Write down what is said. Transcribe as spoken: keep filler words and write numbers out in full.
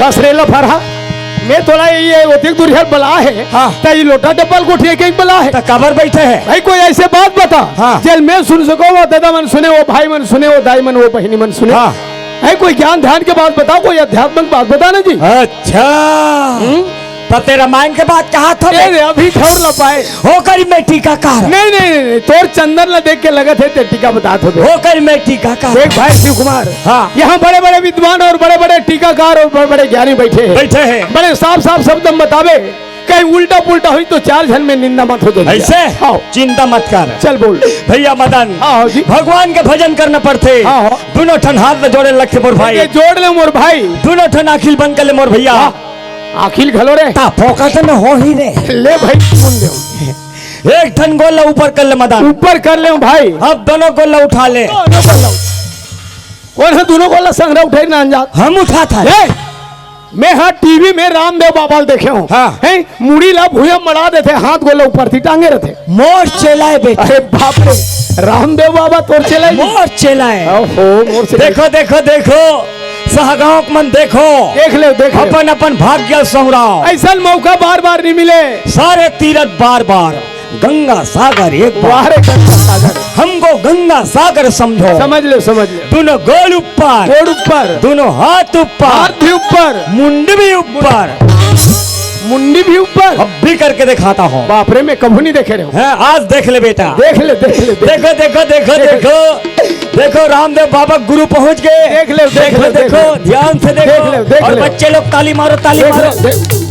असरेला फरहा, मैं तोला ये ओतेक दूर हेल बला हे, हाँ। त ई लोटा डब्बल कोठी एक एक बला हे। त काबर बैठे हे? भाई, कोई ऐसे बात बता, हाँ। जेल मैं सुन सको, वो दादा मन सुने, वो भाई मन सुने, वो दाई मन, वो बहिनी मन सुने। हाँ। है कोई ज्ञान ध्यान के बात बता, कोई अध्यात्म के बात बता ना जी। अच्छा। हम्म? त तें रामायण के बात कहा था ए बे? रे, अभी खौर ला पाए। ओकर में टीकाकार। नहीं, नहीं, नहीं, नहीं, तोर चंदन ला देख के लगत हे, ते टीका बतात होबे। ओकर में टीकाकार। देख भाई शिव कुमार, हाँ। यहाँ बड़े-बड़े विद्वान और बड़े-बड़े टीकाकार और बड़े-बड़े ज्ञानी बैठे हैं। बैठे हैं। बड़े साफ-साफ शब्द में बतावे, कहीं उल्टा पुल्टा होई तो चार झन में निंदा मत हो जाए। ऐसे? हाँ। चिंता मत कर। चल बोल। भैया मदन, हाँ, हाँ जी। भगवान के भजन करना पड़थे। हाँ, हाँ। दोनों ठन हाथ में जोड़े लगथे मोर भाई। ये जोड़ ले मोर भाई। दोनों ठन आँखी ल बंद कर ले मोर भैया। हाँ। आँखी ल घलो रे। त फोकट में हो ही रे। ले भाई, सुन ले। एक ठन गोड़ ला ऊपर कर ले मदन। ऊपर कर ले भाई। अब दोनों गोड़ ला उठा ले। दोनों गोड़ ला। कोन ह दोनों गोड़ ला संघरा उठाई ना जात? हम उठात हन। ए, मैं हा टीवी में रामदेव बाबा ल देखे हूँ। हाँ। हैं, मुड़ी ला भुइयां मड़ा देथे, हाथ गोड़ ला ऊपर ती टांगे रथे। मोर चेला ए बेटा। अरे बाप रे, रामदेव बाबा तोर चेला ए? मोर चेला ए। ओहो, मोर चेला ए। देखो, देखो, देखो, सहगांव के मन देखो। देख ले, देख ले। अपन, अपन भाग्य संवराव। ऐसन मौका बार-बार नहीं मिले। सारे तीरथ बार-बार, गंगा सागर एक बार। वाह रे गंगा सागर। हमको गंगा सागर समझो। समझ ले, समझ ले। दोनों गोड़ ऊपर। गोड़ ऊपर। दोनों हाथ ऊपर। हाथ भी ऊपर। मुंडी भी ऊपर। मुंडी भी ऊपर। अब भी करके दिखाता हूँ। बाप रे, मैं कभू नहीं देखे रहे हूँ। हैं, आज देख ले बेटा। देख ले, देख ले, देख ले। देखो, देखो, देखो, देख ले। देखो। देखो, रामदेव बाबा गुरु पहुंच गए। देख ले, देख देखो, ले, देख देखो, ले। ध्यान से देखो। देख ले, देख और ले। बच्चे लोग ताली मारो, ताली देख मारो। ले, देख।